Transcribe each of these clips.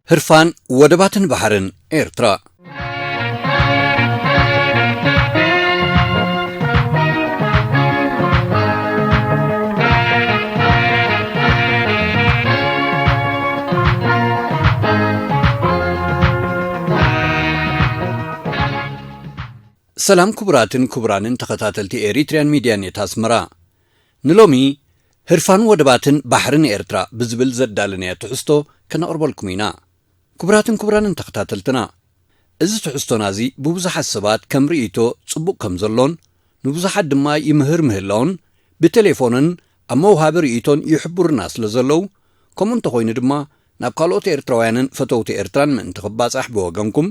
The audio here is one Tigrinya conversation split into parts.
ህርፋን ወደባትን ባሕርን ኤርትራ። ሰላም ክቡራትን ክቡራንን ተኸታተልቲ ኤሪትሪያን ሚድያ ኔት ኣስመራ። ንሎሚ ህርፋን ወደባትን ባሕርን ኤርትራ ብዝብል ዘዳለናዮ ትሕዝቶ ከነቕርበልኩም ኢና። ክቡራትን ክቡራንን ተኸታተልትና፣ እዚ ትሕዝቶና እዚ ብብዙሓት ሰባት ከም ርእይቶ ጽቡቕ ከም ዘሎን ንብዙሓት ድማ ይምህር ምህላውን ብቴሌፎንን ኣብ መውሃቢ ርእይቶን ይሕብሩና ስለ ዘለዉ፣ ከምኡ እንተኾይኑ ድማ ናብ ካልኦት ኤርትራውያንን ፈተውቲ ኤርትራን ምእንቲ ክባጻሕ ብወገንኩም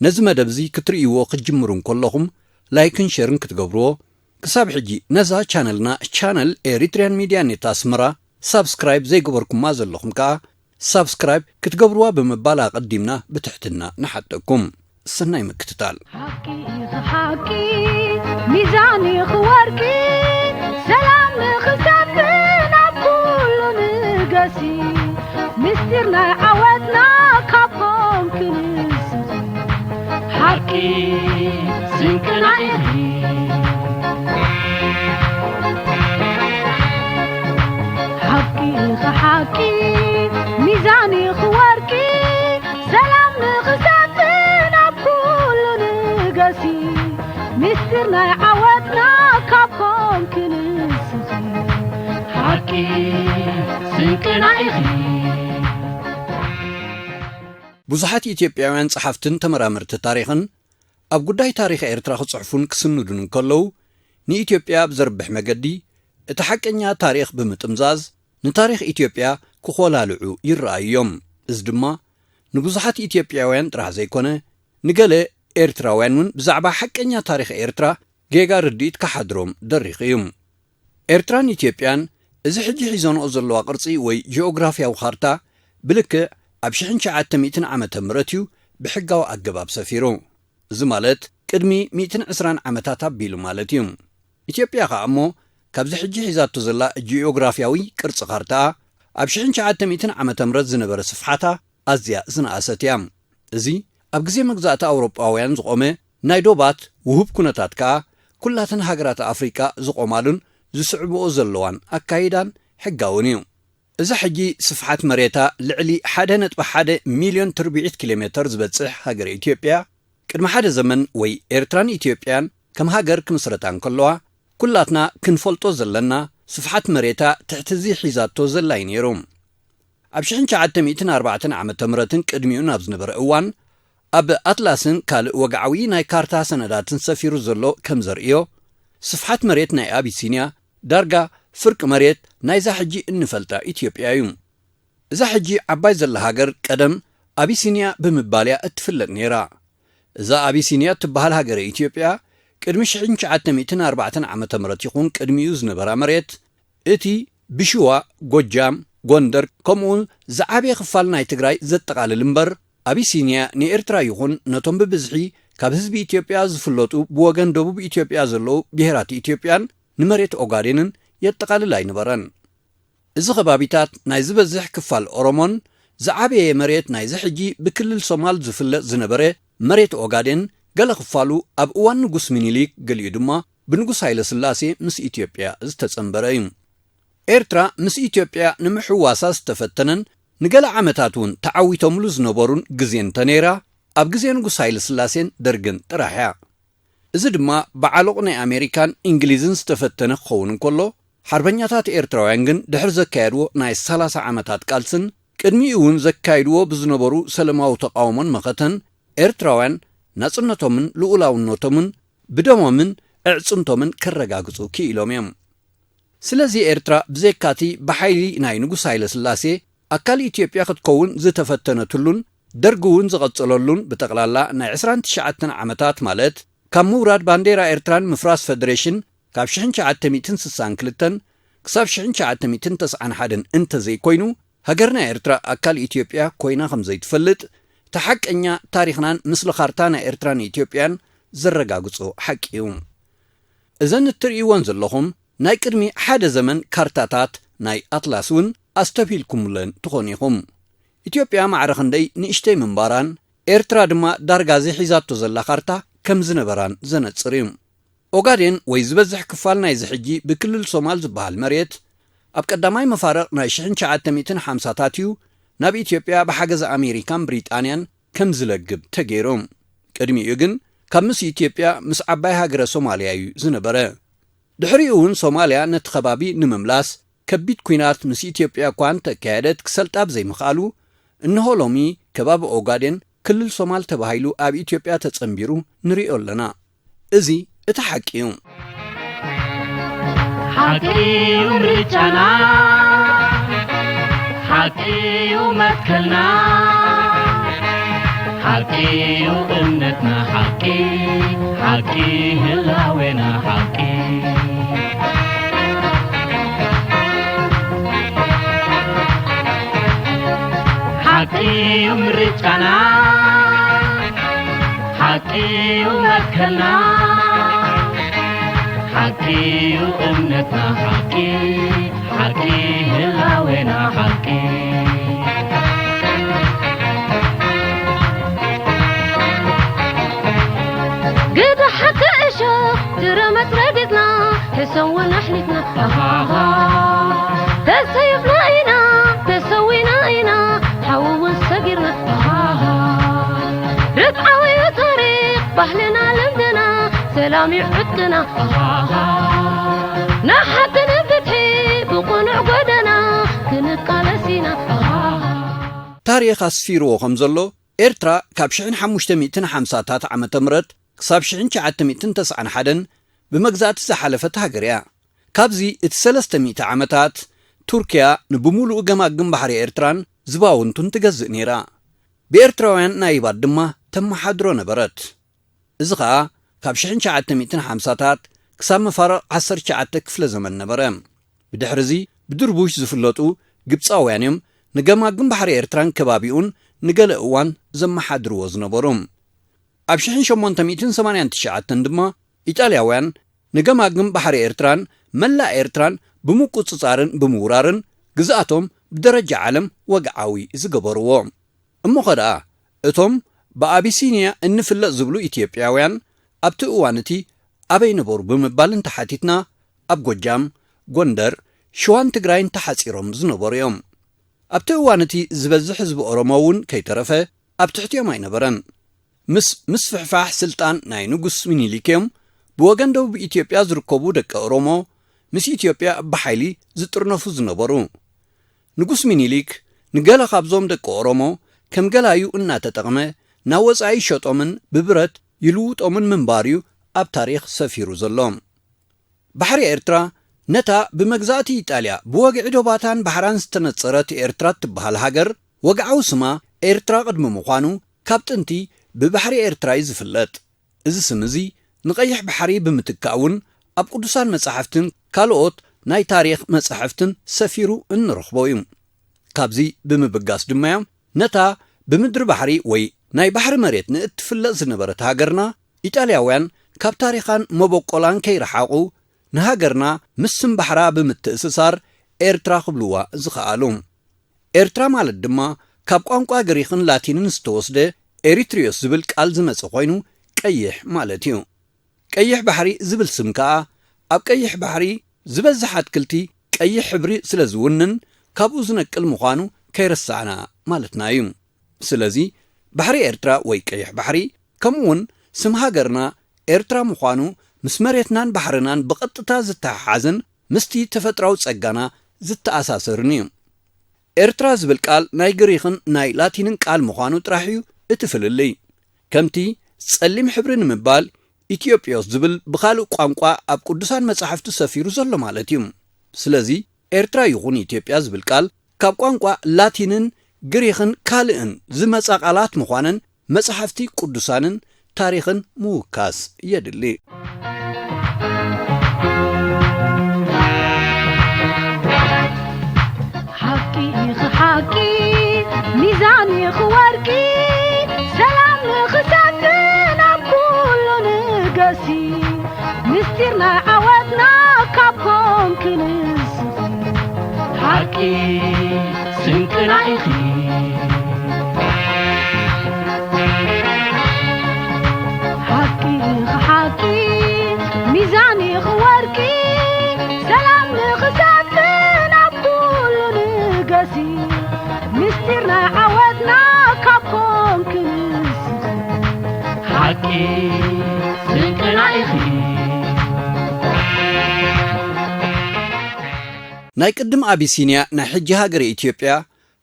ነዚ መደብ እዚ ክትርእይዎ ክትጅምሩ እንከለኹም ላይክን ሼርን ክትገብርዎ፣ ክሳብ ሕጂ ነዛ ቻነልና ቻነል ኤሪትሪያን ሚድያ ኔት ኣስመራ ሳብስክራይብ ዘይገበርኩማ ዘለኹም ከኣ ሳብስክራይብ ክትገብርዋ ብምባል ኣቐዲምና ብትሕትና ንሓተኩም። ሰናይ ምክትታል። ሓቂ ኢኺ ሓቂ፣ ሚዛን ኢኺ ወርቂ፣ ሰላም ንኽሰፍን ኣብ ኩሉ ንገሲ፣ ምስጢር ናይ ዓወትና ካብ ኮንኪ ንስኺ፣ ሓቂ ስንቅና ኢኺ። ሓቂ ኢኺ ሓቂ፣ ሚዛን ኢኺ ወርቂ፣ ሰላም ንኽሰፍን ኣብ ኩሉ ንገሲ፣ ምስጢር ናይ ዓወትና ካብ ኮንኪ ንስኺ፣ ሓቂ ስንቅና ኢኺ። ብዙሓት ኢትዮጵያውያን ጸሓፍትን ተመራመርቲ ታሪኽን ኣብ ጉዳይ ታሪኽ ኤርትራ ክጽሕፉን ክስንዱን እንከለዉ፣ ንኢትዮጵያ ብዘርብሕ መገዲ እቲ ሓቀኛ ታሪኽ ብምጥምዛዝ ንታሪኽ ኢትዮጵያ ክኾላልዑ ይረኣዩ እዮም። እዚ ድማ ንብዙሓት ኢትዮጵያውያን ጥራሕ ዘይኮነ፣ ንገለ ኤርትራውያን እውን ብዛዕባ ሓቀኛ ታሪኽ ኤርትራ ጌጋ ርድኢት ክሓድሮም ደሪኹ እዩ። ኤርትራን ኢትዮጵያን እዚ ሕጂ ሒዘንኦ ዘለዋ ቅርጺ ወይ ጂኦግራፍያዊ ካርታ ብልክዕ ኣብ ሽሕን ትሽዓተ ሚእትን ዓመተ ምህረት እዩ ብሕጋዊ ኣገባብ ሰፊሩ። እዚ ማለት ቅድሚ ሚእትን ዕስራን ዓመታት ኣቢሉ ማለት እዩ። ኢትዮጵያ ከኣ እሞ ካብዚ ሕጂ ሒዛቶ ዘላ ጂኦግራፍያዊ ቅርጺ ካርታኣ ኣብ ሽሕን ትሽዓተ ሚእትን ዓመተ ምህረት ዝነበረ ስፍሓታ ኣዝያ ዝነኣሰት እያ። እዚ ኣብ ግዜ መግዛእቲ ኣውሮጳውያን ዝቖመ ናይ ዶባት ውሁብ ኩነታት ከኣ ኩላተን ሃገራት ኣፍሪቃ ዝቖማሉን ዝስዕብኦ ዘለዋን ኣካይዳን ሕጋውን እዩ። እዛ ሕጂ ስፍሓት መሬታ ልዕሊ ሓደ ነጥቢ ሓደ ሚልዮን ትርብዒት ኪሎ ሜተር ዝበጽሕ ሃገረ ኢትዮጵያ፣ ቅድሚ ሓደ ዘመን ወይ ኤርትራን ኢትዮጵያን ከም ሃገር ክምስረታ እንከለዋ፣ ኩላትና ክንፈልጦ ዘለና ስፍሓት መሬታ ትሕቲ እዚ ሒዛቶ ዘላ እዩ ነይሩ። ኣብ ሽሕን ትሽዓተ ሚእትን ኣርባዕተን ዓመተ ምህረትን ቅድሚኡን ኣብ ዝነበረ እዋን፣ ኣብ ኣትላስን ካልእ ወግዓዊ ናይ ካርታ ሰነዳትን ሰፊሩ ዘሎ ከም ዘርእዮ፣ ስፍሓት መሬት ናይ ኣቢሲንያ ዳርጋ ፍርቂ መሬት ናይዛ ሕጂ እንፈልጣ ኢትዮጵያ እዩ። እዛ ሕጂ ዓባይ ዘላ ሃገር ቀደም ኣቢሲንያ ብምባል እያ እትፍለጥ ነይራ። እዛ ኣቢሲንያ እትበሃል ሃገረ ኢትዮጵያ ቅድሚ ሽሕን ትሽዓተ ሚእትን ኣርባዕተን ዓመተ ምህረት ይኹን ቅድሚኡ ዝነበራ መሬት፣ እቲ ብሽዋ፣ ጎጃም፣ ጎንደር፣ ከምኡውን ዝዓበየ ክፋል ናይ ትግራይ ዘጠቓልል እምበር፣ ኣቢሲንያ ንኤርትራ ይኹን ነቶም ብብዝሒ ካብ ህዝቢ ኢትዮጵያ ዝፍለጡ ብወገን ደቡብ ኢትዮጵያ ዘለዉ ብሄራት ኢትዮጵያን ንመሬት ኦጋዴንን የጠቓልል ኣይነበረን። እዚ ከባቢታት ናይ ዝበዝሕ ክፋል ኦሮሞን ዝዓበየ መሬት ናይዚ ሕጂ ብክልል ሶማል ዝፍለጥ ዝነበረ መሬት ኦጋዴን፣ ገለ ክፋሉ ኣብ እዋን ንጉስ ሚኒሊክ፣ ገሊኡ ድማ ብንጉስ ሃይለ ስላሴ ምስ ኢትዮጵያ ዝተጸንበረ እዩ። ኤርትራ ምስ ኢትዮጵያ ንምሕዋሳ ዝተፈተነን ንገለ ዓመታት እውን ተዓዊቶምሉ ዝነበሩን ግዜ እንተነይራ፣ ኣብ ግዜ ንጉስ ሃይለ ስላሴን ደርግን ጥራሕ እያ። እዚ ድማ ብዓሎቕ ናይ ኣሜሪካን እንግሊዝን ዝተፈተነ ክኸውን እንከሎ፣ ሓርበኛታት ኤርትራውያን ግን ድሕሪ ዘካየድዎ ናይ ሰላሳ ዓመታት ቃልስን ቅድሚኡ እውን ዘካይድዎ ብዝነበሩ ሰለማዊ ተቓውሞን መኸተን፣ ኤርትራውያን ናጽነቶምን ልኡላውነቶምን ብደሞምን ኣዕጽምቶምን ከረጋግጹ ክኢሎም እዮም። ስለዚ ኤርትራ ብዘይካቲ ብሓይሊ ናይ ንጉስ ሃይለ ስላሴ ኣካል ኢትዮጵያ ክትከውን ዝተፈተነትሉን ደርጊ እውን ዝቐጸለሉን ብጠቕላላ ናይ ዕስራን ትሽዓተን ዓመታት ማለት ካብ ምውራድ ባንዴራ ኤርትራን ምፍራስ ፈደሬሽን ካብ ሽሕን ትሽዓተ ሚእትን ስሳን ክልተን ክሳብ ሽሕን ትሽዓተ ሚእትን ተስዓን ሓደን እንተዘይኮይኑ፣ ሃገርና ኤርትራ ኣካል ኢትዮጵያ ኮይና ከም ዘይትፈልጥ፣ እቲ ሓቀኛ ታሪኽናን ምስሊ ካርታ ናይ ኤርትራን ኢትዮጵያን ዘረጋግጾ ሓቂ እዩ። እዘን እትርእይወን ዘለኹም ናይ ቅድሚ ሓደ ዘመን ካርታታት ናይ ኣትላስ እውን ኣስተብሂልኩምለን ትኾኑ ኢኹም። ኢትዮጵያ ማዕረ ክንደይ ንእሽተይ ምንባራን፣ ኤርትራ ድማ ዳርጋ ዘይሒዛቶ ዘላ ካርታ ከም ዝነበራን ዘነጽር እዩ። ኦጋዴን ወይ ዝበዝሕ ክፋል ናይዚ ሕጂ ብክልል ሶማል ዝበሃል መሬት፣ ኣብ ቀዳማይ መፋርቕ ናይ ሽሕን ትሽዓተ ሚእትን ሓምሳታት እዩ ናብ ኢትዮጵያ ብሓገዝ ኣሜሪካን ብሪጣንያን ከም ዝለግብ ተገይሩ። ቅድሚኡ ግን ካብ ምስ ኢትዮጵያ ምስ ዓባይ ሃገረ ሶማልያ እዩ ዝነበረ። ድሕሪኡ እውን ሶማልያ ነቲ ከባቢ ንምምላስ ከቢድ ኲናት ምስ ኢትዮጵያ እኳ እንተካየደት ክሰልጣ ብዘይምኽኣሉ፣ እንሆ ሎሚ ከባቢ ኦጋዴን ክልል ሶማል ተባሂሉ ኣብ ኢትዮጵያ ተጸንቢሩ ንሪኦ ኣለና። እዚ እቲ ሓቂ እዩ። ሓቂ እዩ ምርጫና፣ ሓቂ እዩ መትከልና፣ ሓቂ እዩ እምነትና፣ ሓቂ፣ ሓቂ ህላዌና፣ ሓቂ። ሓቂ እዩ ምርጫና፣ ሓቂ እዩ መትከልና፣ ሓቂ እዩ እምነትና፣ ሓቂ፣ ሓቂ ህላዌና፣ ሓቂ። ግደ ሓቂ እሾኽ ትረመጽ ረዲትና፣ ሕሰም እውን ኣሕሊፍና፣ ኣሃሃ። ተሰይፍና ኢና፣ ተሰዊና ኢና፣ ሓዊ እውን ሰጊርና፣ ኣሃሃ። ርትዓዊ እዩ ታሪኽ ባህልና ልምድና፣ ሰላም እዩ ዕጥቅና፣ ኣሃሃ። ንሓቂ ንፍትሒ ብቕኑዕ ጎደና ክንቃለስ ኢና፣ ኣሃሃ። ታሪኽ ኣስፊርዎ ከም ዘሎ፣ ኤርትራ ካብ ሽሕን ሓሙሽተ ሚእትን ሓምሳታት ዓመተ ምህረት ክሳብ ሽሕን ትሽዓተ ሚእትን ተስዓን ሓደን ብመግዛእቲ ዝሓለፈት ሃገር እያ። ካብዚ እቲ ሰለስተ ሚእቲ ዓመታት፣ ቱርኪያ ንብምሉኡ ገማግም ባሕሪ ኤርትራን ዝባውንቱን ትገዝእ ነይራ። ብኤርትራውያን ናይባት ድማ ተመሓድሮ ነበረት። እዚ ኸኣ ካብ ሽሕን ትሽዓተ ሚእትን ሓምሳታት ክሳብ መፋርቕ ዓሰርተ ትሽዓተ ክፍለ ዘመን ነበረ። ብድሕርዚ ብድርቡሽ ዝፍለጡ ግብጻውያን እዮም ንገማግም ባሕሪ ኤርትራን ከባቢኡን ንገለ እዋን ዘመሓድርዎ ዝነበሩ። ኣብ ሽሕን ሸሞንተ ሚእትን ሰማንያን ትሽዓተን ድማ ኢጣልያውያን ንገማግም ባሕሪ ኤርትራን መላእ ኤርትራን ብምቁጽጻርን ብምውራርን ግዝኣቶም ብደረጃ ዓለም ወግዓዊ ዝገበርዎ። እሞኸ ደኣ እቶም ብኣቢሲንያ እንፍለጥ ዝብሉ ኢትዮጵያውያን ኣብቲ እዋን እቲ ኣበይ ነበሩ ብምባል እንተሓቲትና፣ ኣብ ጎጃም፣ ጎንደር፣ ሸዋን ትግራይን ተሓጺሮም ዝነበሩ እዮም። ኣብቲ እዋን እቲ ዝበዝሕ ህዝቢ ኦሮሞ እውን ከይተረፈ ኣብ ትሕቲኦም ኣይነበረን። ምስ ምስፍሕፋሕ ስልጣን ናይ ንጉስ ሚኒሊክ እዮም ብወገን ደቡብ ኢትዮጵያ ዝርከቡ ደቂ ኦሮሞ ምስ ኢትዮጵያ ብሓይሊ ዝጥርነፉ ዝነበሩ። ንጉስ ሚኒሊክ ንገለ ካብዞም ደቂ ኦሮሞ ከም ገላዩ እናተጠቕመ ናብ ወጻኢ ይሸጦምን ብብረት ይልውጦምን ምንባሩ እዩ ኣብ ታሪኽ ሰፊሩ ዘሎ። ባሕሪ ኤርትራ ነታ ብመግዛእቲ ኢጣልያ ብወግዒ ዶባታን ባሕራን ዝተነጸረት ኤርትራ እትበሃል ሃገር፣ ወግዓዊ ስማ ኤርትራ ቅድሚ ምዃኑ ካብ ጥንቲ ብባሕሪ ኤርትራ እዩ ዝፍለጥ። እዚ ስም እዚ ንቐይሕ ባሕሪ ብምትካእ እውን ኣብ ቅዱሳን መጻሕፍትን ካልኦት ናይ ታሪኽ መጻሕፍትን ሰፊሩ እንረኽቦ እዩ። ካብዚ ብምብጋስ ድማ እዮም ነታ ብምድሪ ባሕሪ ወይ ናይ ባሕሪ መሬት ንእትፍለጥ ዝነበረት ሃገርና፣ ኢጣልያውያን ካብ ታሪኻን መበቆላን ከይረሓቑ ንሃገርና ምስ ስም ባሕራ ብምትእስሳር ኤርትራ ክብልዋ ዝኸኣሉ። ኤርትራ ማለት ድማ ካብ ቋንቋ ግሪኽን ላቲንን ዝተወስደ ኤሪትሪዮስ ዝብል ቃል ዝመጸ ኮይኑ ቀይሕ ማለት እዩ። ቀይሕ ባሕሪ ዝብል ስም ከኣ ኣብ ቀይሕ ባሕሪ ዝበዝሕ ኣትክልቲ ቀይሕ ሕብሪ ስለ ዝውንን ካብኡ ዝነቅል ምዃኑ ከይረሳዕና ማለትና እዩ። ስለዚ ባሕሪ ኤርትራ ወይ ቀይሕ ባሕሪ ከምኡ እውን ስም ሃገርና ኤርትራ ምዃኑ ምስ መሬትናን ባሕርናን ብቐጥታ ዝተሓሓዝን ምስቲ ተፈጥራዊ ጸጋና ዝተኣሳሰርን እዩ። ኤርትራ ዝብል ቃል ናይ ግሪኽን ናይ ላቲንን ቃል ምዃኑ ጥራሕ እዩ እቲ ፍልልይ። ከምቲ ጸሊም ሕብሪ ንምባል ኢትዮጵዮስ ዝብል ብኻልእ ቋንቋ ኣብ ቅዱሳን መጻሕፍቲ ሰፊሩ ዘሎ ማለት እዩ። ስለዚ ኤርትራ ይኹን ኢትዮጵያ ዝብል ቃል ካብ ቋንቋ ላቲንን ግሪኽን ካልእን ዝመጻ ቃላት ምዃነን መጻሕፍቲ ቅዱሳንን ታሪኽን ምውካስ የድሊ። ሓቂ ኢኺ ሓቂ፣ ሚዛን ኢኺ ወርቂ፣ ሰላም ንኽሰፍን ኣብ ኩሉ ንገሲ፣ ምስጢር ናይ ዓወትና ካብ ኮንኪ ንስኺ፣ ሓቂ ስንቅና ኢኺ። ስንቅና ኢኺ። ናይ ቅድም ኣቢሲንያ፣ ናይ ሕጂ ሃገረ ኢትዮጵያ፣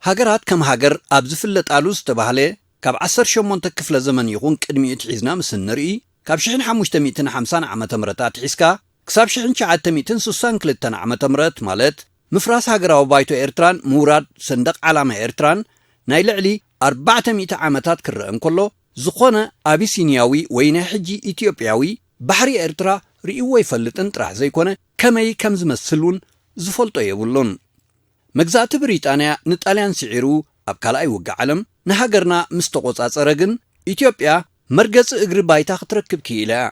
ሃገራት ከም ሃገር ኣብ ዝፍለጣሉ ዝተባህለ ካብ ዓሰርተ ሸሞንተ ክፍለ ዘመን ይኹን ቅድሚኡ ትሒዝና ምስ እንርኢ፣ ካብ ሽሕን ሓሙሽተ ሚእትን ሓምሳን ዓመተ ምህረት ኣትሒዝካ ክሳብ ሽሕን ትሽዓተ ሚእትን ስሳን ክልተን ዓመተ ምህረት፣ ማለት ምፍራስ ሃገራዊ ባይቶ ኤርትራን ምውራድ ሰንደቕ ዓላማ ኤርትራን፣ ናይ ልዕሊ ኣርባዕተ ሚእቲ ዓመታት ክረአ እንከሎ፣ ዝኾነ ኣቢሲንያዊ ወይ ናይ ሕጂ ኢትዮጵያዊ ባሕሪ ኤርትራ ርእይዎ ኣይፈልጥን ጥራሕ ዘይኮነ፣ ከመይ ከም ዝመስል እውን ዝፈልጦ የብሉን። መግዛእቲ ብሪጣንያ ንጣልያን ስዒሩ ኣብ ካልኣይ ውግእ ዓለም ንሃገርና ምስ ተቖጻጸረ ግን፣ ኢትዮጵያ መርገጺ እግሪ ባይታ ክትረክብ ክኢላ እያ።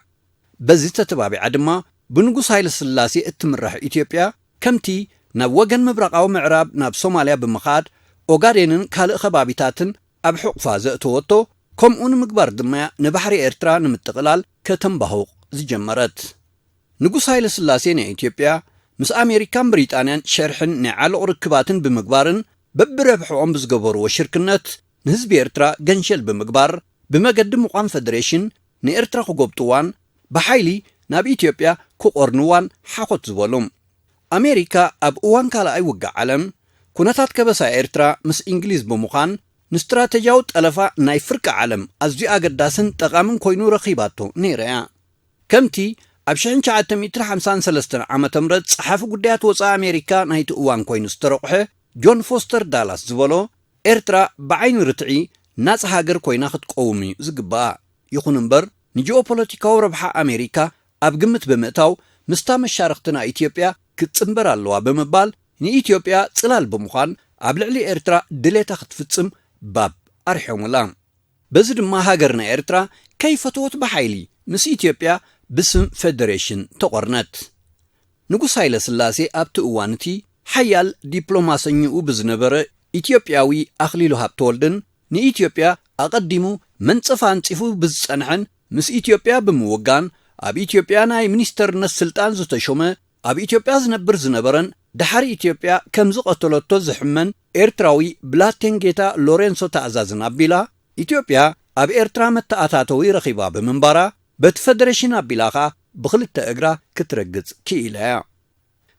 በዚ ተተባቢዓ ድማ ብንጉስ ሃይለ ስላሴ እትምራሕ ኢትዮጵያ፣ ከምቲ ናብ ወገን ምብራቓዊ ምዕራብ ናብ ሶማልያ ብምኻድ ኦጋዴንን ካልእ ከባቢታትን ኣብ ሕቑፋ ዘእተወቶ፣ ከምኡ ንምግባር ድማ እያ ንባሕሪ ኤርትራ ንምጥቕላል ከተንባሁቕ ዝጀመረት። ንጉስ ሃይለ ስላሴ ናይ ኢትዮጵያ ምስ ኣሜሪካን ብሪጣንያን ሸርሕን ናይ ዓሎቕ ርክባትን ብምግባርን በብረብሕኦም ብዝገበርዎ ሽርክነት ንህዝቢ ኤርትራ ገንሸል ብምግባር ብመገዲ ምቋም ፈደሬሽን ንኤርትራ ክጎብጥዋን ብሓይሊ ናብ ኢትዮጵያ ክቖርንዋን ሓኾት ዝበሉ። ኣሜሪካ ኣብ እዋን ካልኣይ ውግእ ዓለም ኩነታት ከበሳ ኤርትራ ምስ እንግሊዝ ብምዃን ንስትራተጂያዊ ጠለፋ ናይ ፍርቂ ዓለም ኣዝዩ ኣገዳስን ጠቓምን ኮይኑ ረኺባቶ ነይራ እያ። ከምቲ ኣብ ሽሕን ትሽዓተ ሚእትን ሓምሳን ሰለስተን ዓመተ ምህረት ጸሓፊ ጉዳያት ወጻኢ ኣሜሪካ ናይቲ እዋን ኮይኑ ዝተረቑሐ ጆን ፎስተር ዳላስ ዝበሎ፣ ኤርትራ ብዓይኒ ርትዒ ናጻ ሃገር ኮይና ክትቀውም እዩ ዝግባኣ። ይኹን እምበር ንጂኦፖለቲካዊ ረብሓ ኣሜሪካ ኣብ ግምት ብምእታው ምስታ መሻርኽትና ኢትዮጵያ ክትጽንበር ኣለዋ ብምባል ንኢትዮጵያ ጽላል ብምዃን ኣብ ልዕሊ ኤርትራ ድሌታ ክትፍጽም ባብ ኣርሒሙላ። በዚ ድማ ሃገርና ኤርትራ ከይፈተወት ብሓይሊ ምስ ኢትዮጵያ ብስም ፈደሬሽን ተቖርነት። ንጉስ ሃይለ ስላሴ ኣብቲ እዋን እቲ ሓያል ዲፕሎማሰኝኡ ብዝነበረ ኢትዮጵያዊ ኣኽሊሉ ሃብተወልድን ንኢትዮጵያ ኣቐዲሙ መንጸፍ ኣንጺፉ ብዝጸንሐን ምስ ኢትዮጵያ ብምውጋን ኣብ ኢትዮጵያ ናይ ሚኒስተርነት ስልጣን ዝተሾመ ኣብ ኢትዮጵያ ዝነብር ዝነበረን ደሓር ኢትዮጵያ ከም ዝቐተለቶ ዝሕመን ኤርትራዊ ብላቴንጌታ ሎሬንሶ ታእዛዝን ኣቢላ ኢትዮጵያ ኣብ ኤርትራ መተኣታተዊ ረኺባ ብምንባራ በቲ ፈደሬሽን ኣቢላ ኸኣ ብኽልተ እግራ ክትረግጽ ክኢላ እያ።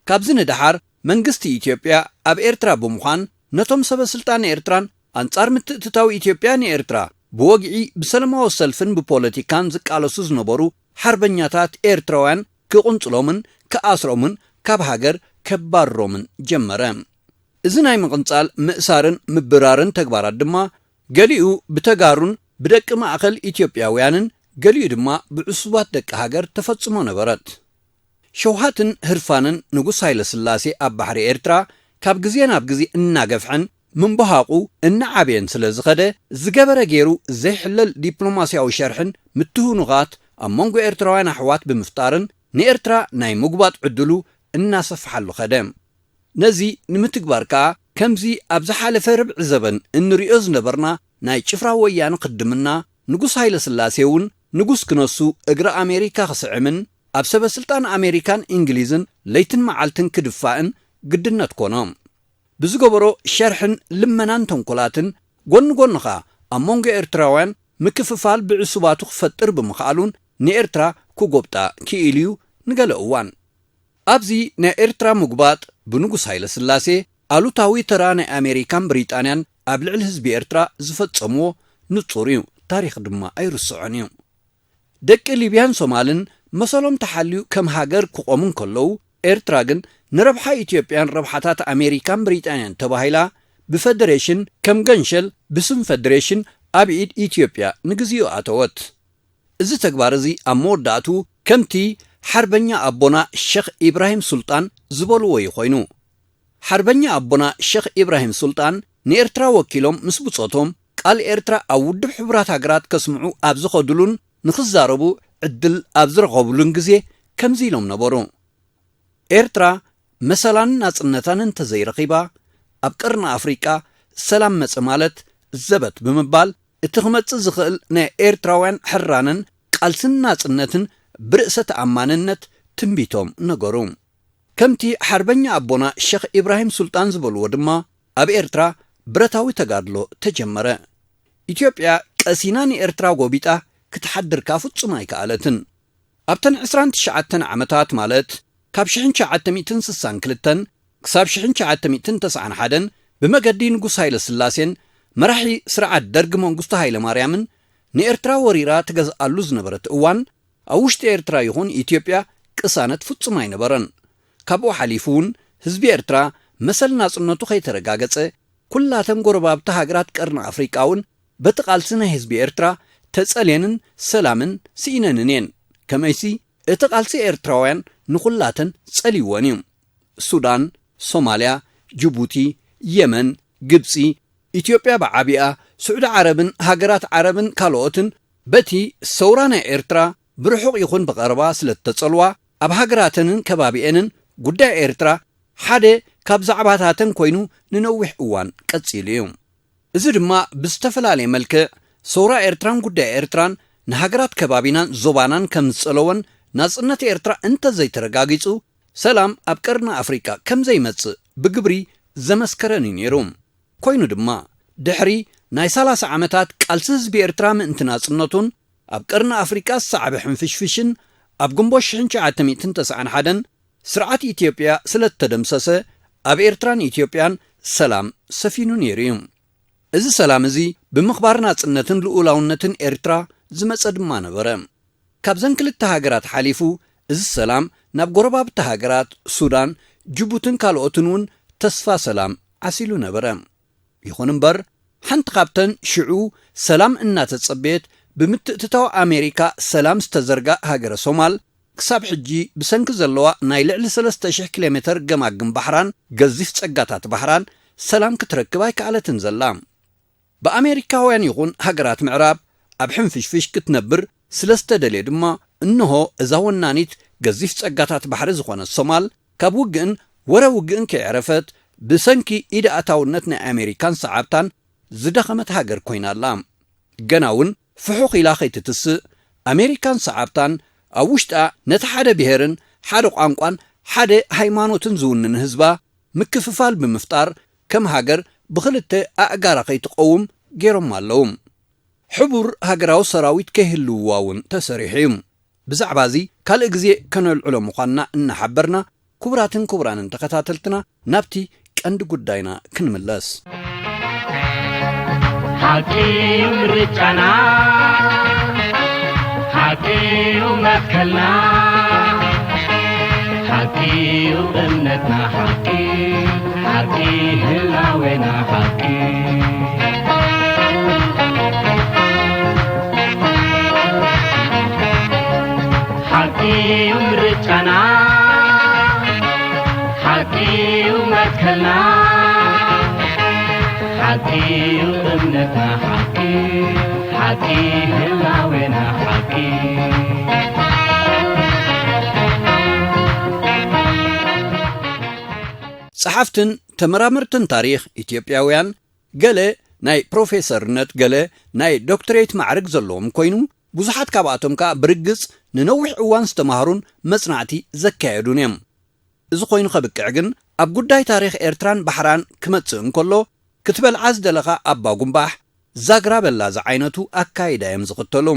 ካብዚ ንደሓር መንግስቲ ኢትዮጵያ ኣብ ኤርትራ ብምዃን ነቶም ሰበ ስልጣን ኤርትራን ኣንጻር ምትእትታው ኢትዮጵያ ንኤርትራ ብወግዒ ብሰለማዊ ሰልፍን ብፖለቲካን ዝቃለሱ ዝነበሩ ሓርበኛታት ኤርትራውያን ክቕንጽሎምን ክኣስሮምን ካብ ሃገር ከባርሮምን ጀመረ። እዚ ናይ ምቕንጻል፣ ምእሳርን ምብራርን ተግባራት ድማ ገሊኡ ብተጋሩን ብደቂ ማእከል ኢትዮጵያውያንን ገሊኡ ድማ ብዕሱባት ደቂ ሃገር ተፈጽሞ ነበረት። ሸውሃትን ህርፋንን ንጉስ ሃይለ ስላሴ ኣብ ባሕሪ ኤርትራ ካብ ግዜ ናብ ግዜ እናገፍሐን ምንብሃቑ እናዓበየን ስለ ዝኸደ ዝገበረ ገይሩ ዘይሕለል ዲፕሎማስያዊ ሸርሕን ምትህኑኻት ኣብ መንጎ ኤርትራውያን ኣሕዋት ብምፍጣርን ንኤርትራ ናይ ምጉባጥ ዕድሉ እናሰፍሓሉ ኸደ። ነዚ ንምትግባር ከኣ ከምዚ ኣብ ዝሓለፈ ርብዒ ዘበን እንርእዮ ዝነበርና ናይ ጭፍራ ወያነ ክድምና ንጉስ ሃይለ ስላሴ እውን ንጉስ ክነሱ እግሪ ኣሜሪካ ክስዕምን ኣብ ሰበ ስልጣን ኣሜሪካን እንግሊዝን ለይትን መዓልትን ክድፋእን ግድነት ኮኖ። ብዝገበሮ ሸርሕን ልመናን ተንኮላትን ጎኒ ጎኒ ኸኣ ኣብ መንጎ ኤርትራውያን ምክፍፋል ብዕሱባቱ ክፈጥር ብምኽኣሉን ንኤርትራ ክጎብጣ ክኢሉ እዩ ንገለ እዋን። ኣብዚ ናይ ኤርትራ ምጉባጥ ብንጉስ ሃይለ ስላሴ ኣሉታዊ ተራ ናይ ኣሜሪካን ብሪጣንያን ኣብ ልዕሊ ህዝቢ ኤርትራ ዝፈጸምዎ ንጹር እዩ። ታሪኽ ድማ ኣይርስዖን እዩ። ደቂ ሊብያን ሶማልን መሰሎም ተሓልዩ ከም ሃገር ክቖሙ እንከለዉ፣ ኤርትራ ግን ንረብሓ ኢትዮጵያን ረብሓታት ኣሜሪካን ብሪጣንያን ተባሂላ ብፈደሬሽን ከም ገንሸል ብስም ፈደሬሽን ኣብ ኢድ ኢትዮጵያ ንግዚኡ ኣተወት። እዚ ተግባር እዚ ኣብ መወዳእቱ ከምቲ ሓርበኛ ኣቦና ሸኽ ኢብራሂም ሱልጣን ዝበልዎ እዩ ኮይኑ። ሓርበኛ ኣቦና ሸኽ ኢብራሂም ሱልጣን ንኤርትራ ወኪሎም ምስ ብጾቶም ቃል ኤርትራ ኣብ ውድብ ሕቡራት ሃገራት ከስምዑ ኣብ ዝኸዱሉን ንኽዛረቡ ዕድል ኣብ ዝረኸቡሉን ግዜ ከምዚ ኢሎም ነበሩ። ኤርትራ መሰላን ናጽነታን እንተዘይረኺባ ኣብ ቀርኒ ኣፍሪቃ ሰላም መጸ ማለት ዘበት ብምባል እቲ ክመጽእ ዝኽእል ናይ ኤርትራውያን ሕራንን ቃልስን ናጽነትን ብርእሰ ተኣማንነት ትንቢቶም ነገሩ። ከምቲ ሓርበኛ ኣቦና ሸኽ ኢብራሂም ሱልጣን ዝበልዎ ድማ ኣብ ኤርትራ ብረታዊ ተጋድሎ ተጀመረ። ኢትዮጵያ ቀሲና ንኤርትራ ጎቢጣ ክትሓድር ከኣ ፍጹም ኣይከኣለትን። ኣብተን ዕስራን ትሽዓተን ዓመታት፣ ማለት ካብ ሽሕን ትሽዓተ ሚእትን ስሳን ክልተን ክሳብ ሽሕን ትሽዓተ ሚእትን ተስዓን ሓደን፣ ብመገዲ ንጉስ ሃይለ ስላሴን መራሒ ስርዓት ደርግ መንግስቱ ሃይለ ማርያምን ንኤርትራ ወሪራ ትገዝኣሉ ዝነበረት እዋን፣ ኣብ ውሽጢ ኤርትራ ይኹን ኢትዮጵያ ቅሳነት ፍጹም ኣይነበረን። ካብኡ ሓሊፉ እውን ህዝቢ ኤርትራ መሰል ናጽነቱ ከይተረጋገጸ፣ ኩላተን ጎረባብቲ ሃገራት ቀርኒ ኣፍሪቃ እውን በቲ ቃልሲ ናይ ህዝቢ ኤርትራ ተጸልየንን ሰላምን ስኢነንን እየን። ከመይሲ እቲ ቃልሲ ኤርትራውያን ንኹላተን ጸልይወን እዩ። ሱዳን፣ ሶማልያ፣ ጅቡቲ፣ የመን፣ ግብጺ፣ ኢትዮጵያ ብዓቢኣ፣ ስዑዲ ዓረብን ሃገራት ዓረብን ካልኦትን በቲ ሰውራ ናይ ኤርትራ ብርሑቕ ይኹን ብቐረባ ስለ እተጸልዋ፣ ኣብ ሃገራተንን ከባቢኤንን ጉዳይ ኤርትራ ሓደ ካብ ዛዕባታተን ኮይኑ ንነዊሕ እዋን ቀጺሉ እዩ። እዚ ድማ ብዝተፈላለየ መልክዕ ሰውራ ኤርትራን ጉዳይ ኤርትራን ንሃገራት ከባቢናን ዞባናን ከም ዝጸለወን፣ ናጽነት ኤርትራ እንተዘይተረጋጊጹ ሰላም ኣብ ቀርኒ ኣፍሪቃ ከም ዘይመጽእ ብግብሪ ዘመስከረን እዩ ነይሩ። ኮይኑ ድማ፣ ድሕሪ ናይ ሰላሳ ዓመታት ቃልሲ ህዝቢ ኤርትራ ምእንቲ ናጽነቱን ኣብ ቀርኒ ኣፍሪቃ ዝሰዓበ ሕንፍሽፍሽን፣ ኣብ ግንቦት ሽሕን ትሽዓተ ሚእትን ተስዓን ሓደን ስርዓት ኢትዮጵያ ስለ እተደምሰሰ፣ ኣብ ኤርትራን ኢትዮጵያን ሰላም ሰፊኑ ነይሩ እዩ። እዚ ሰላም እዚ ብምኽባር ናጽነትን ልኡላውነትን ኤርትራ ዝመጸ ድማ ነበረ። ካብዘን ክልተ ሃገራት ሓሊፉ፣ እዚ ሰላም ናብ ጎረባብቲ ሃገራት ሱዳን፣ ጅቡትን ካልኦትን እውን ተስፋ ሰላም ዓሲሉ ነበረ። ይኹን እምበር፣ ሓንቲ ካብተን ሽዑ ሰላም እናተጸበየት ብምትእትታው ኣሜሪካ ሰላም ዝተዘርጋ ሃገረ ሶማል፣ ክሳብ ሕጂ ብሰንኪ ዘለዋ ናይ ልዕሊ ሰለስተ ሽሕ ኪሎ ሜተር ገማግም ባሕራን ገዚፍ ጸጋታት ባሕራን ሰላም ክትረክብ ኣይከኣለትን ዘላ። ብኣሜሪካውያን ይኹን ሃገራት ምዕራብ ኣብ ሕንፍሽፍሽ ክትነብር ስለ ዝተደልየ ድማ፣ እንሆ እዛ ወናኒት ገዚፍ ጸጋታት ባሕሪ ዝኾነት ሶማል፣ ካብ ውግእን ወረ ውግእን ከየዕረፈት፣ ብሰንኪ ኢድ ኣእታውነት ናይ ኣሜሪካን ሰዓብታን ዝደኸመት ሃገር ኮይና ኣላ። ገና እውን ፍሑኽ ኢላ ከይትትስእ፣ ኣሜሪካን ሰዓብታን ኣብ ውሽጣ ነቲ ሓደ ብሄርን ሓደ ቋንቋን ሓደ ሃይማኖትን ዝውንን ህዝባ ምክፍፋል ብምፍጣር፣ ከም ሃገር ብኽልተ ኣእጋራ ከይትቐውም ገይሮማ ኣለዉ። ሕቡር ሃገራዊ ሰራዊት ከይህልውዋ እውን ተሰሪሑ እዩ። ብዛዕባ እዚ ካልእ ግዜ ከነልዕሎ ምዃንና እናሓበርና፣ ክቡራትን ክቡራንን ተኸታተልትና፣ ናብቲ ቀንዲ ጉዳይና ክንምለስ። ሓቂ ምርጫና፣ ሓቂ መትከልና፣ ሓቂ እምነትና፣ ሓቂ፣ ሓቂ ህላዌና፣ ሓቂ። ሓቂ ምርጫና፣ ሓቂ መትከልና፣ ሓቂ እምነትና፣ ሓቂ፣ ሓቂ ህላዌና፣ ሓቂ። ጸሓፍትን ተመራመርትን ታሪኽ ኢትዮጵያውያን፣ ገለ ናይ ፕሮፌሰርነት፣ ገለ ናይ ዶክትሬት ማዕርግ ዘለዎም ኮይኑ፣ ብዙሓት ካብኣቶም ከኣ ብርግጽ ንነዊሕ እዋን ዝተማህሩን መጽናዕቲ ዘካየዱን እዮም። እዚ ኮይኑ ከብቅዕ ግን፣ ኣብ ጉዳይ ታሪኽ ኤርትራን ባሕራን ክመጽእ እንከሎ፣ ክትበልዓ ዝደለኻ ኣባ ጉምባሕ፣ ዛግራ በላ ዝዓይነቱ ኣካይዳ እዮም ዝኽተሉ።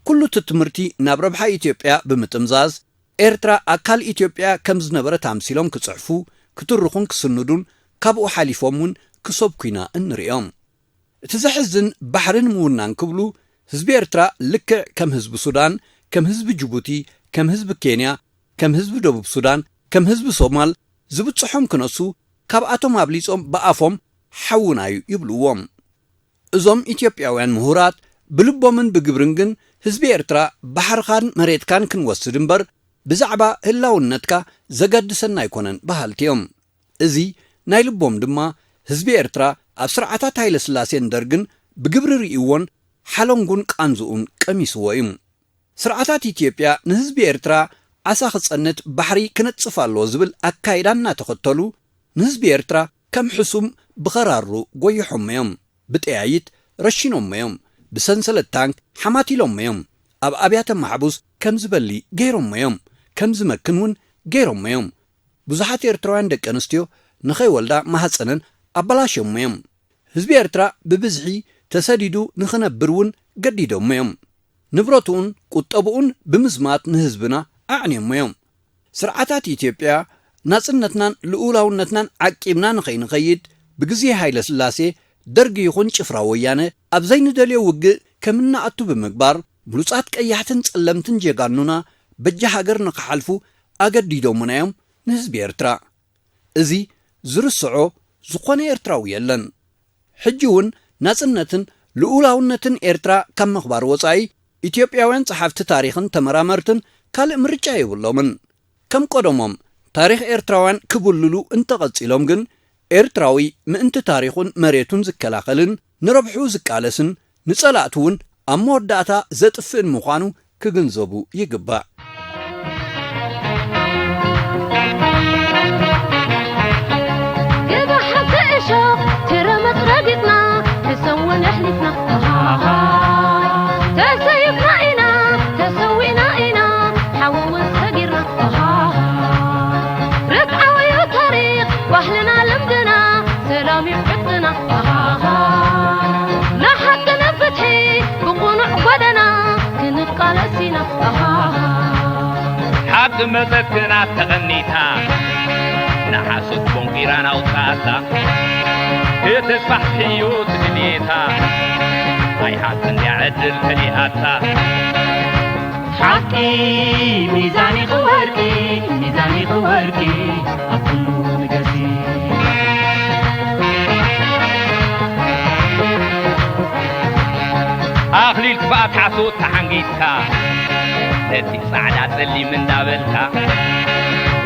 ኩሉ እቲ ትምህርቲ ናብ ረብሓ ኢትዮጵያ ብምጥምዛዝ፣ ኤርትራ ኣካል ኢትዮጵያ ከም ዝነበረት ኣምሲሎም ክጽሕፉ፣ ክትርኹን ክስንዱን፣ ካብኡ ሓሊፎም እውን ክሰብኩ ኢና እንርእዮም። እቲ ዘሕዝን፣ ባሕሪ ንምውናን ክብሉ ህዝቢ ኤርትራ ልክዕ ከም ህዝቢ ሱዳን፣ ከም ህዝቢ ጅቡቲ፣ ከም ህዝቢ ኬንያ፣ ከም ህዝቢ ደቡብ ሱዳን፣ ከም ህዝቢ ሶማል ዝብጽሖም ክነሱ፣ ካብኣቶም ኣብሊጾም ብኣፎም ሓውና እዩ ይብልዎም። እዞም ኢትዮጵያውያን ምሁራት ብልቦምን ብግብርን ግን ህዝቢ ኤርትራ ባሕርኻን መሬትካን ክንወስድ እምበር ብዛዕባ ህላውነትካ ዘገድሰና ኣይኮነን በሃልቲ እዮም። እዚ ናይ ልቦም ድማ ህዝቢ ኤርትራ ኣብ ስርዓታት ሃይለ ስላሴን ደርግን ብግብሪ ርእይዎን ሓለንጉን ቃንዝኡን ቀሚስዎ እዩ። ስርዓታት ኢትዮጵያ ንህዝቢ ኤርትራ ዓሳ ክጸንት ባሕሪ ክነጽፍ ኣለዎ ዝብል ኣካይዳ እናተኸተሉ፣ ንህዝቢ ኤርትራ ከም ሕሱም ብኸራሩ ጎይሖሞ እዮም። ብጠያይት ረሺኖሞ እዮም። ብሰንሰለት ታንክ ሓማቲሎሞ እዮም። ኣብ ኣብያተ ማሕቡስ ከም ዝበሊ ገይሮሞ እዮም። ከም ዝመክን እውን ገይሮሞ እዮም። ብዙሓት ኤርትራውያን ደቂ ኣንስትዮ ንኸይወልዳ ማህጸነን ኣበላሽዮሞ እዮም። ህዝቢ ኤርትራ ብብዝሒ ተሰዲዱ ንኽነብር እውን ገዲዶሞ እዮም። ንብረትኡን ቁጠብኡን ብምዝማት ንህዝብና ኣዕንዮሞ እዮም። ስርዓታት ኢትዮጵያ ናጽነትናን ልኡላውነትናን ዓቂብና ንኸይንኸይድ ብግዜ ሃይለ ስላሴ ደርጊ ይኹን ጭፍራ ወያነ ኣብ ዘይንደልዮ ውግእ ከም እንኣቱ ብምግባር ብሉጻት ቀያሕትን ጸለምትን ጀጋኑና በጃ ሃገር ንኽሓልፉ ኣገዲዶሙና እዮም ንህዝቢ ኤርትራ። እዚ ዝርስዖ ዝኾነ ኤርትራዊ የለን። ሕጂ እውን ናጽነትን ልኡላውነትን ኤርትራ ካብ ምኽባር ወጻኢ ኢትዮጵያውያን ጸሓፍቲ ታሪኽን ተመራመርትን ካልእ ምርጫ የብሎምን። ከም ቀደሞም ታሪኽ ኤርትራውያን ክብልሉ እንተቐጺሎም ግን ኤርትራዊ ምእንቲ ታሪኹን መሬቱን ዝከላኸልን ንረብሕኡ ዝቃለስን ንጸላእቱ እውን ኣብ መወዳእታ ዘጥፍእን ምዃኑ ክግንዘቡ ይግባእ። ገዛ ሓንቲ እሾኽ ትረመጽ ረጊጽና፣ ክሰውን ኣሕሊፍና። ኣሃሃ። ተሰይፍና ኢና፣ ተሰዊእና ኢና፣ ሓዊ እውን ሰጊርና። ኣሃሃ። ርትዓዊ እዩ ታሪኽ፣ ባህልና ልምድና፣ ሰላም እዩ ዕጥቅና። ኣሃሃ። ንሓቂ ንፍትሒ ብቕኑዕ ጎደና ክንቃለስ ኢና። ኣሃሃ። ሓቂ መጸትና ተቐኒታ፣ ንሓሶት ቦንቂራ ናውጻኣታ። ክትስፋሕፍሕ እዩ ትድልየታ፣ ኣይ ሓቂ እንድያ ዕድል ከሊኣታ። ሓቂ ሚዛን ኢኺ ወርቂ፣ ሚዛን ኢኺ ወርቂ፣ ኣብ ኩሉ ንገሲ። ኣኽሊል ክፍኣት ሓሶት ተሓንጊጥካ፣ ነቲ ጻዕዳ ጸሊም እንዳበልካ፣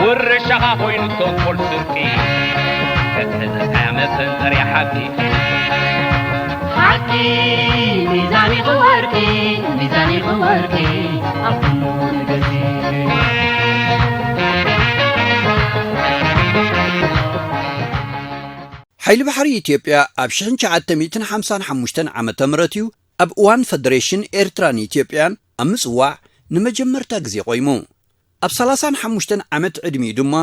ውርሻኻ ኮይኑ ተንኮል ስርቂ፣ ከትሕዘካ እያ መፈንጠርያ ሓቂ። ሓቂ ሚዛን ኢኺ ወርቂ፣ ሚዛን ኢኺ ወርቂ፣ ኣብ ኩሉ ንገሲ። ሓይሊ ባሕሪ ኢትዮጵያ ኣብ ሽሕን ትሽዓተ ሚእትን ሓምሳን ሓሙሽተን ዓመተ ምህረት እዩ ኣብ እዋን ፈደሬሽን ኤርትራን ኢትዮጵያን ኣብ ምጽዋዕ ንመጀመርታ ግዜ ቆይሙ። ኣብ ሰላሳን ሓሙሽተን ዓመት ዕድሚኡ ድማ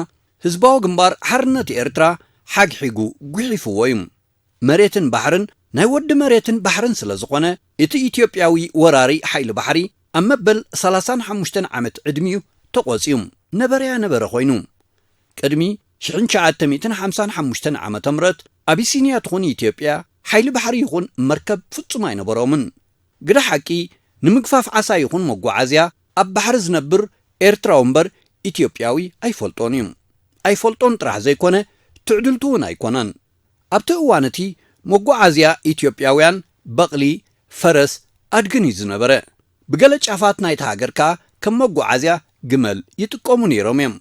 ህዝባዊ ግንባር ሓርነት ኤርትራ ሓግሒጉ ጉሒፍዎ እዩ። መሬትን ባሕርን ናይ ወዲ መሬትን ባሕርን ስለ ዝኾነ፣ እቲ ኢትዮጵያዊ ወራሪ ሓይሊ ባሕሪ ኣብ መበል ሰላሳን ሓሙሽተን ዓመት ዕድሚኡ ተቖጽዩ ነበረያ ነበረ ኮይኑ። ቅድሚ ሽሕን ትሽዓተ ሚእትን ሓምሳን ሓሙሽተን ዓመተ ምህረት ኣቢሲንያ ትኹን ኢትዮጵያ ሓይሊ ባሕሪ ይኹን መርከብ ፍጹም ኣይነበሮምን። ግደ ሓቂ ንምግፋፍ ዓሳ ይኹን መጓዓዝያ ኣብ ባሕሪ ዝነብር ኤርትራዊ እምበር ኢትዮጵያዊ ኣይፈልጦን እዩ። ኣይፈልጦን ጥራሕ ዘይኮነ ትዕድልቱ እውን ኣይኮነን። ኣብቲ እዋን እቲ መጓዓዝያ ኢትዮጵያውያን በቕሊ፣ ፈረስ፣ ኣድግን እዩ ዝነበረ። ብገለ ጫፋት ናይታ ሃገር ከኣ ከም መጓዓዝያ ግመል ይጥቀሙ ነይሮም እዮም።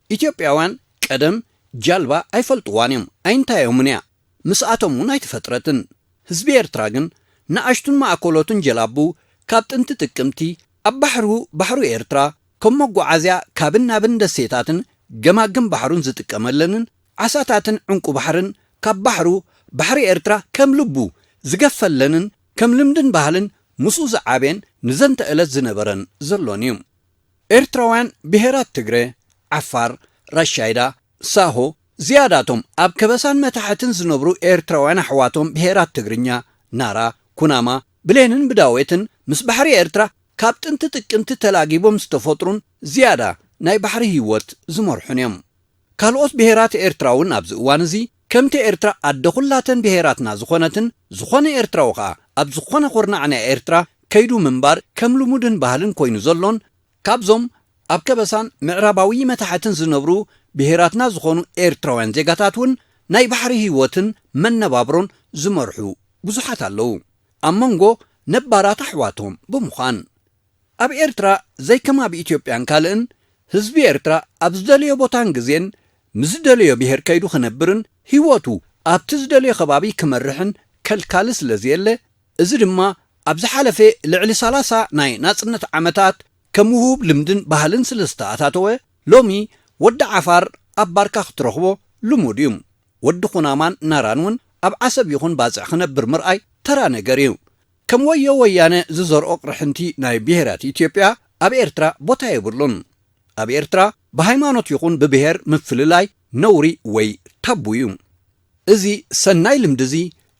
ኢትዮጵያውያን ቀደም ጃልባ ኣይፈልጥዋን እዮም፣ ኣይንታዮምን እያ፣ ምስኣቶም እውን ኣይተፈጥረትን። ህዝቢ ኤርትራ ግን ንኣሽቱን ማእከሎትን ጀላቡ ካብ ጥንቲ ጥቅምቲ ኣብ ባሕሩ፣ ባሕሩ ኤርትራ ከም መጓዓዝያ ካብን ናብን ደሴታትን ገማግም ባሕሩን ዝጥቀመለንን ዓሳታትን ዕንቁ ባሕርን ካብ ባሕሩ፣ ባሕሪ ኤርትራ ከም ልቡ ዝገፈለንን ከም ልምድን ባህልን ምስኡ ዝዓበየን ንዘንተ ዕለት ዝነበረን ዘሎን እዩ። ኤርትራውያን ብሄራት ትግረ፣ ዓፋር፣ ራሻይዳ፣ ሳሆ ዝያዳቶም ኣብ ከበሳን መታሕትን ዝነብሩ ኤርትራውያን ኣሕዋቶም ብሄራት ትግርኛ፣ ናራ፣ ኩናማ፣ ብሌንን ብዳዌትን ምስ ባሕሪ ኤርትራ ካብ ጥንቲ ጥቅምቲ ተላጊቦም ዝተፈጥሩን ዝያዳ ናይ ባሕሪ ህይወት ዝመርሑን እዮም። ካልኦት ብሄራት ኤርትራ እውን ኣብዚ እዋን እዚ ከምቲ ኤርትራ ኣደ ኩላተን ብሄራትና ዝኾነትን ዝኾነ ኤርትራዊ ኸኣ ኣብ ዝኾነ ኩርናዕ ናይ ኤርትራ ከይዱ ምንባር ከም ልሙድን ባህልን ኮይኑ ዘሎን ካብዞም ኣብ ከበሳን ምዕራባዊ መታሕትን ዝነብሩ ብሄራትና ዝኾኑ ኤርትራውያን ዜጋታት እውን ናይ ባሕሪ ህይወትን መነባብሮን ዝመርሑ ብዙሓት ኣለዉ። ኣብ መንጎ ነባራት ኣሕዋቶም ብምዃን ኣብ ኤርትራ ዘይከም ኣብ ኢትዮጵያን ካልእን ህዝቢ ኤርትራ ኣብ ዝደለዮ ቦታን ግዜን ምስ ዝደለዮ ብሄር ከይዱ ክነብርን ህይወቱ ኣብቲ ዝደለዮ ከባቢ ክመርሕን ከልካሊ ስለ ዘየለ፣ እዚ ድማ ኣብ ዝሓለፈ ልዕሊ ሰላሳ ናይ ናጽነት ዓመታት ከም ውሁብ ልምድን ባህልን ስለ ዝተኣታተወ፣ ሎሚ ወዲ ዓፋር ኣብ ባርካ ክትረኽቦ ልሙድ እዩ። ወዲ ኩናማን ናራን እውን ኣብ ዓሰብ ይኹን ባጽዕ ክነብር ምርኣይ ተራ ነገር እዩ። ከም ወዮ ወያነ ዝዘርኦ ቅርሕንቲ ናይ ብሄራት ኢትዮጵያ ኣብ ኤርትራ ቦታ የብሉን። ኣብ ኤርትራ ብሃይማኖት ይኹን ብብሄር ምፍልላይ ነውሪ ወይ ታቡ እዩ። እዚ ሰናይ ልምዲ እዚ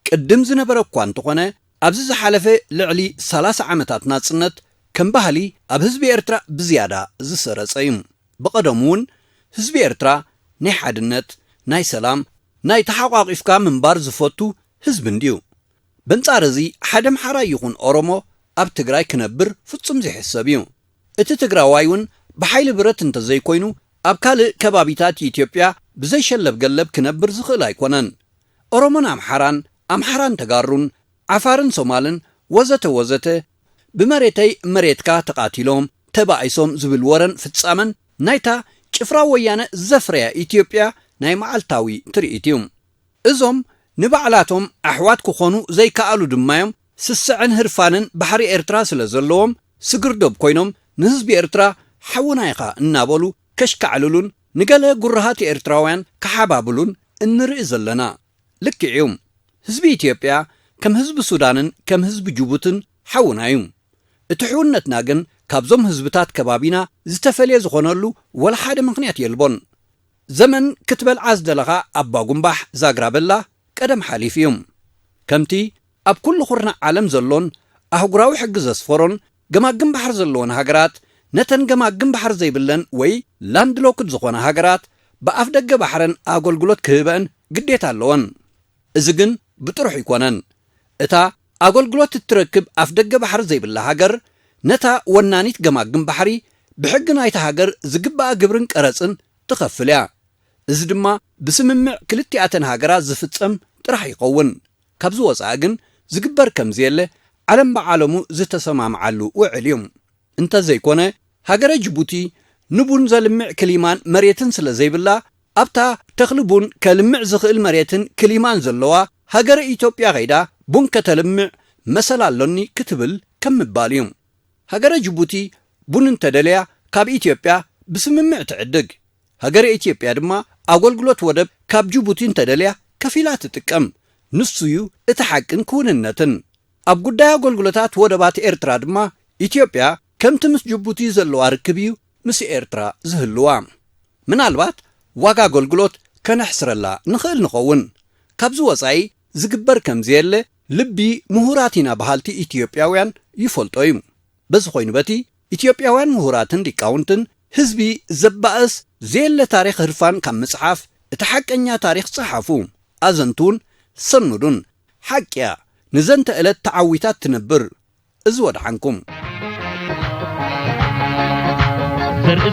ቅድም ዝነበረ እኳ እንተኾነ፣ ኣብዚ ዝሓለፈ ልዕሊ ሰላሳ ዓመታት ናጽነት ከም ባህሊ ኣብ ህዝቢ ኤርትራ ብዝያዳ ዝሰረጸ እዩ። ብቐደሙ እውን ህዝቢ ኤርትራ ናይ ሓድነት፣ ናይ ሰላም፣ ናይ ተሓቋቒፍካ ምንባር ዝፈቱ ህዝቢ እንድዩ። በንጻር እዚ ሓደ ኣምሓራይ ይኹን ኦሮሞ ኣብ ትግራይ ክነብር ፍጹም ዘይሕሰብ እዩ። እቲ ትግራዋይ እውን ብሓይሊ ብረት እንተዘይኮይኑ ኣብ ካልእ ከባቢታት ኢትዮጵያ ብዘይሸለብ ገለብ ክነብር ዝኽእል ኣይኮነን። ኦሮሞን ኣምሓራን፣ ኣምሓራን ተጋሩን፣ ዓፋርን ሶማልን ወዘተ ወዘተ ብመሬተይ መሬትካ ተቓቲሎም ተባኢሶም ዝብል ወረን ፍጻመን ናይታ ጭፍራ ወያነ ዘፍረያ ኢትዮጵያ ናይ መዓልታዊ ትርኢት እዩ። እዞም ንባዕላቶም ኣሕዋት ክኾኑ ዘይከኣሉ ድማዮም ስስዐን ህርፋንን ባሕሪ ኤርትራ ስለ ዘለዎም ስግር ዶብ ኮይኖም ንህዝቢ ኤርትራ ሓውና ኢኻ እናበሉ ከሽካዕልሉን ንገለ ጉርሃት ኤርትራውያን ክሓባብሉን እንርኢ ዘለና። ልክዕ እዩ። ህዝቢ ኢትዮጵያ ከም ህዝቢ ሱዳንን ከም ህዝቢ ጅቡትን ሓውና እዩ። እቲ ሕውነትና ግን ካብዞም ህዝብታት ከባቢና ዝተፈልየ ዝኾነሉ ወላ ሓደ ምኽንያት የልቦን። ዘመን ክትበልዓ ዝደለኻ ኣባ ጉምባሕ ዛግራ በላ ቀደም ሓሊፉ እዩ። ከምቲ ኣብ ኩሉ ኩርናዕ ዓለም ዘሎን ኣህጉራዊ ሕጊ ዘስፈሮን ገማግም ባሕሪ ዘለወን ሃገራት ነተን ገማግም ባሕሪ ዘይብለን ወይ ላንድሎክድ ዝኾና ሃገራት ብኣፍ ደገ ባሕረን ኣገልግሎት ክህበአን ግዴታ ኣለወን። እዚ ግን ብጥሩሕ ኣይኮነን። እታ ኣገልግሎት እትረክብ ኣፍ ደገ ባሕሪ ዘይብላ ሃገር ነታ ወናኒት ገማግም ባሕሪ ብሕጊ ናይታ ሃገር ዝግባኣ ግብርን ቀረጽን ትኸፍል እያ። እዚ ድማ ብስምምዕ ክልቲኣተን ሃገራት ዝፍጸም ጥራሕ ይኸውን። ካብዚ ወጻኢ ግን ዝግበር ከም ዘየለ ዓለም ብዓለሙ ዝተሰማምዓሉ ውዕል እዩ። እንተዘይኮነ፣ ሃገረ ጅቡቲ ንቡን ዘልምዕ ክሊማን መሬትን ስለ ዘይብላ፣ ኣብታ ተኽሊ ቡን ከልምዕ ዝኽእል መሬትን ክሊማን ዘለዋ ሃገረ ኢትዮጵያ ከይዳ ቡን ከተልምዕ መሰል ኣሎኒ ክትብል ከም ምባል እዩ። ሃገረ ጅቡቲ ቡን እንተደልያ ካብ ኢትዮጵያ ብስምምዕ ትዕድግ። ሃገረ ኢትዮጵያ ድማ ኣገልግሎት ወደብ ካብ ጅቡቲ እንተደልያ ከፊላ ትጥቀም። ንሱ እዩ እቲ ሓቅን ክውንነትን። ኣብ ጉዳይ ኣገልግሎታት ወደባት ኤርትራ ድማ ኢትዮጵያ ከምቲ ምስ ጅቡቲ ዘለዋ ርክብ እዩ ምስ ኤርትራ ዝህልዋ። ምናልባት ዋጋ ኣገልግሎት ከነሕስረላ ንኽእል ንኸውን። ካብዚ ወጻኢ ዝግበር ከም ዘየለ ልቢ ምሁራት ኢና በሃልቲ ኢትዮጵያውያን ይፈልጦ እዩ። በዚ ኮይኑ በቲ ኢትዮጵያውያን ምሁራትን ሊቃውንትን ህዝቢ ዘባእስ ዘየለ ታሪኽ ህርፋን ካብ ምጽሓፍ እቲ ሓቀኛ ታሪኽ ጸሓፉ፣ ኣዘንቱን ሰኑዱን። ሓቅያ ንዘንተ ዕለት ተዓዊታት ትነብር። እዚ ወድሓንኩም። ዘርኢ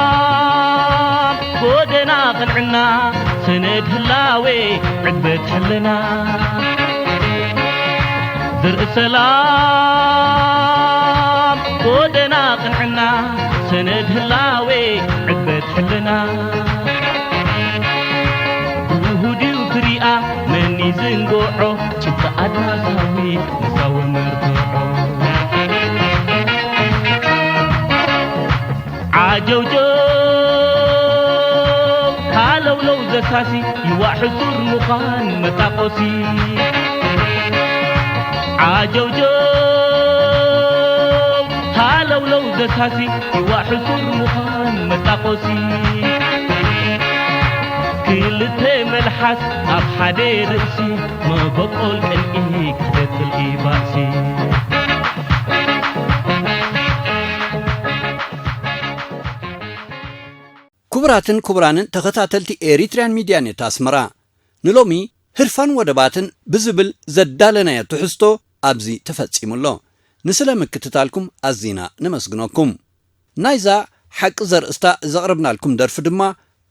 ሰላም ጎደና ቅንዕና ሰነድ ህላዌ ዕግበት ሕልና። ዘርኢ ሰላም ጎደና ቅንዕና ሰነድ ህላዌ ዕግበት ሕልና። ብውሁድ እዩ ክሪኣ መን ይዝንግዖ ጭብጢ ኣድማሳዊ ምሳዊ መርትዖ። ዓጀውጀው ሃለውለው ዘሳሲ ይዋእ ሕሱር ምዃን መጣቆሲ። ዓጀውጀው ሃለውለው ዘሳሲ ይዋእ ሕሱር ምዃን መጣቆሲ። ክልተ መልሓስ ኣብ ሓደ ርእሲ መበቆል ቅንኢ ክልተ ጽልኢ ባእሲ። ክቡራትን ክቡራንን ተኸታተልቲ ኤሪትሪያን ሚድያ ኔት ኣስመራ፣ ንሎሚ ህርፋን ወደባትን ብዝብል ዘዳለናዮ ትሕዝቶ ኣብዚ ተፈጺሙ ኣሎ። ንስለ ምክትታልኩም ኣዚና ነመስግነኩም። ናይዛ ሓቂ ዘርእስታ ዘቕረብናልኩም ደርፊ ድማ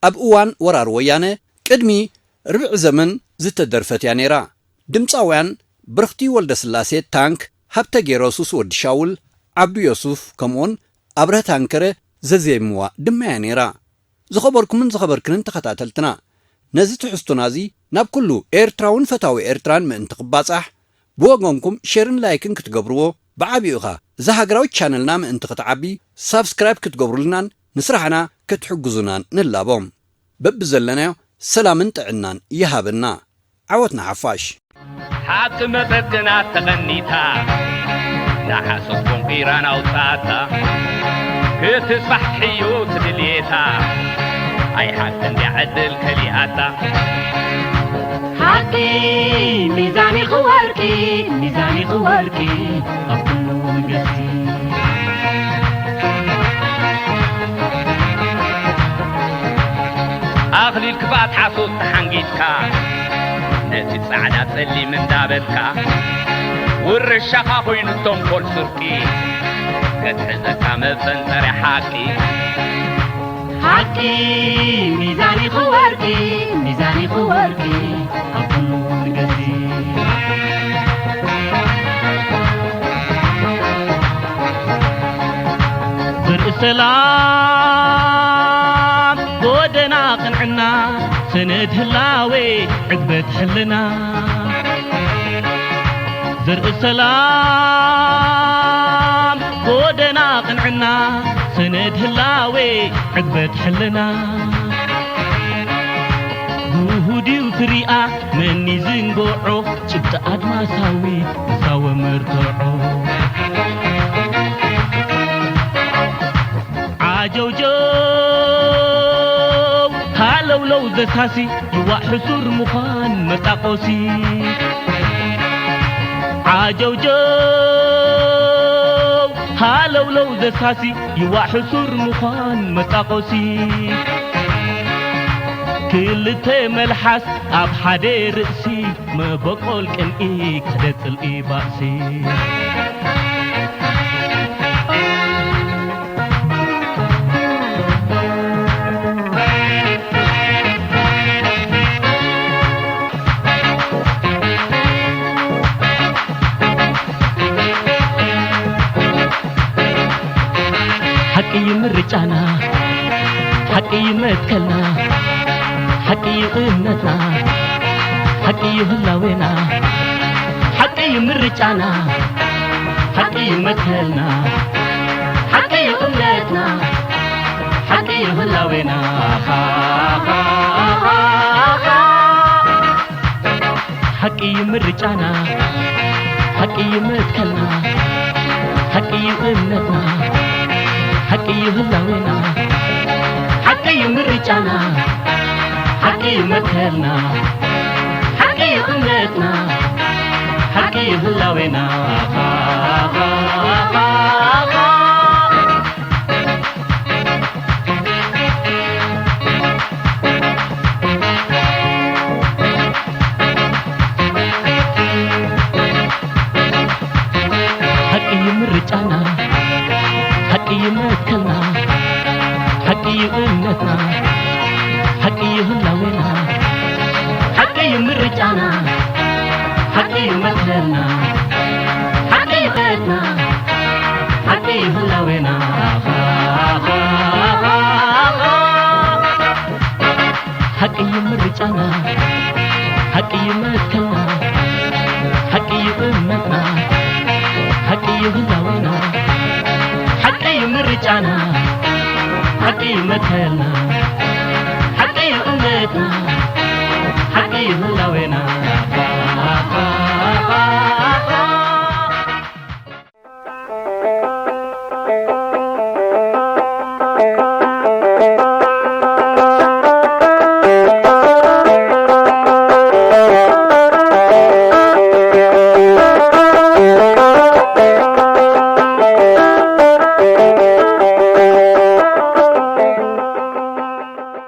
ኣብ እዋን ወራር ወያነ ቅድሚ ርብዒ ዘመን ዝተደርፈት እያ ነይራ። ድምጻውያን ብርኽቲ ወልደስላሴ ታንክ፣ ሃብተ ጌሮሱስ ወዲ ሻውል፣ ዓብዱ ዮሱፍ ከምኡውን ኣብርሀ ታንከረ ዘዜምዋ ድማ እያ ነይራ። ዝኸበርኩምን ዝኸበርክንን ተኸታተልትና፣ ነዚ ትሕዝቶና እዚ ናብ ኩሉ ኤርትራውን ፈታዊ ኤርትራን ምእንቲ ክባጻሕ፣ ብወገንኩም ሼርን ላይክን ክትገብርዎ፣ ብዓቢኡ ኸኣ እዛ ሃገራዊት ቻነልና ምእንቲ ክትዓቢ ሳብስክራይብ ክትገብሩልናን ንስራሕና ክትሕግዙናን ንላቦ። በብዘለናዮ ሰላምን ጥዕናን ይሃበና። ዓወት ንሓፋሽ። ሓቂ መጸግናት ተቐኒታ፣ ንሓሶት ቦንቂራ ናውጻታ፣ ክትስፋሕፍሕ እዩ ትድልየታ፣ ኣይ ሓቂ እንድያ ዕድል ከሊኣታ። ሓቂ ሚዛን ይኹ ወርቂ፣ ሚዛን ይኹ ወርቂ፣ ኣብ ኩሉ ገጽ ሱቕ ተሓንጊጥካ ነቲ ጻዕዳ ጸሊም እንዳበልካ፣ ውርሻኻ ኮይኑ ተንኮል ስርቂ፣ ከትሕዘካ መፈንጠሪ ሓቂ። ሓቂ ሚዛን ኢኹ ወርቂ፣ ሚዛን ኢኹ ወርቂ፣ ኣብ ኩሉ ንገሲ። ዝርኢ ሰላም ጎደና ቅንዕና፣ ሰነድ ህላዌ ዕግበት ሕልና። ዝርኢ ሰላም ጎደና ቅንዕና፣ ሰነድ ህላዌ ዕግበት ሕልና። ጉሁድዩ ትሪኣ መኒ ዝንጎዖ፣ ጭብጢ ኣድማሳዊ ምሳወ መርትዖ። ዓጀውጀው ሃለውለው ዘሳሲ፣ ይዋእ ሕሱር ምዃን መጣቆሲ። ዓጀውጀው ሃለውለው ዘሳሲ፣ ይዋእ ሕሱር ምዃን መጣቆሲ። ክልተ መልሓስ ኣብ ሓደ ርእሲ፣ መበቆል ቅንኢ ክሕደ ጽልኢ ባእሲ። ሓቂ እዩ ምርጫና፣ ሓቂ እዩ መትከልና፣ ሓቂ እዩ እምነትና፣ ሓቂ እዩ ህላዌና። ሓቂ እዩ ምርጫና፣ ሓቂ እዩ መትከልና፣ ሓቂ እዩ እምነትና፣ ሓቂ እዩ ህላዌና። ሓቂ እዩ ምርጫና፣ ሓቂ እዩ መትከልና፣ ሓቂ እዩ እምነትና፣ ሓቂ እዩ ህላዌና። ሓቂ እዩ ምርጫና፣ ሓቂ እዩ መትከልና፣ ሓቂ እዩ እምነትና፣ ሓቂ እዩ ህላዌና። ሓቂ እዩ ምርጫና፣ ሓቂ እዩ መትከልና፣ ሓቂ እዩ እምነትና፣ ሓቂ እዩ ህላዌና። ሓቂ እዩ ምርጫና፣ ሓቂ እዩ መትከልና፣ ሓቂ እዩ እምነትና፣ ሓቂ እዩ ህላዌና። ሓቂ እዩ ምርጫና፣ ሓቂ እዩ መትከልና፣ ሓቂ እዩ እምነትና፣ ሓቂ እዩ ህላዌና። ሓቂ እዩ ምርጫና፣ ሓቂ እዩ መትከልና፣ ሓቂ እዩ እምነትና፣ ሓቂ እዩ ህላዌና።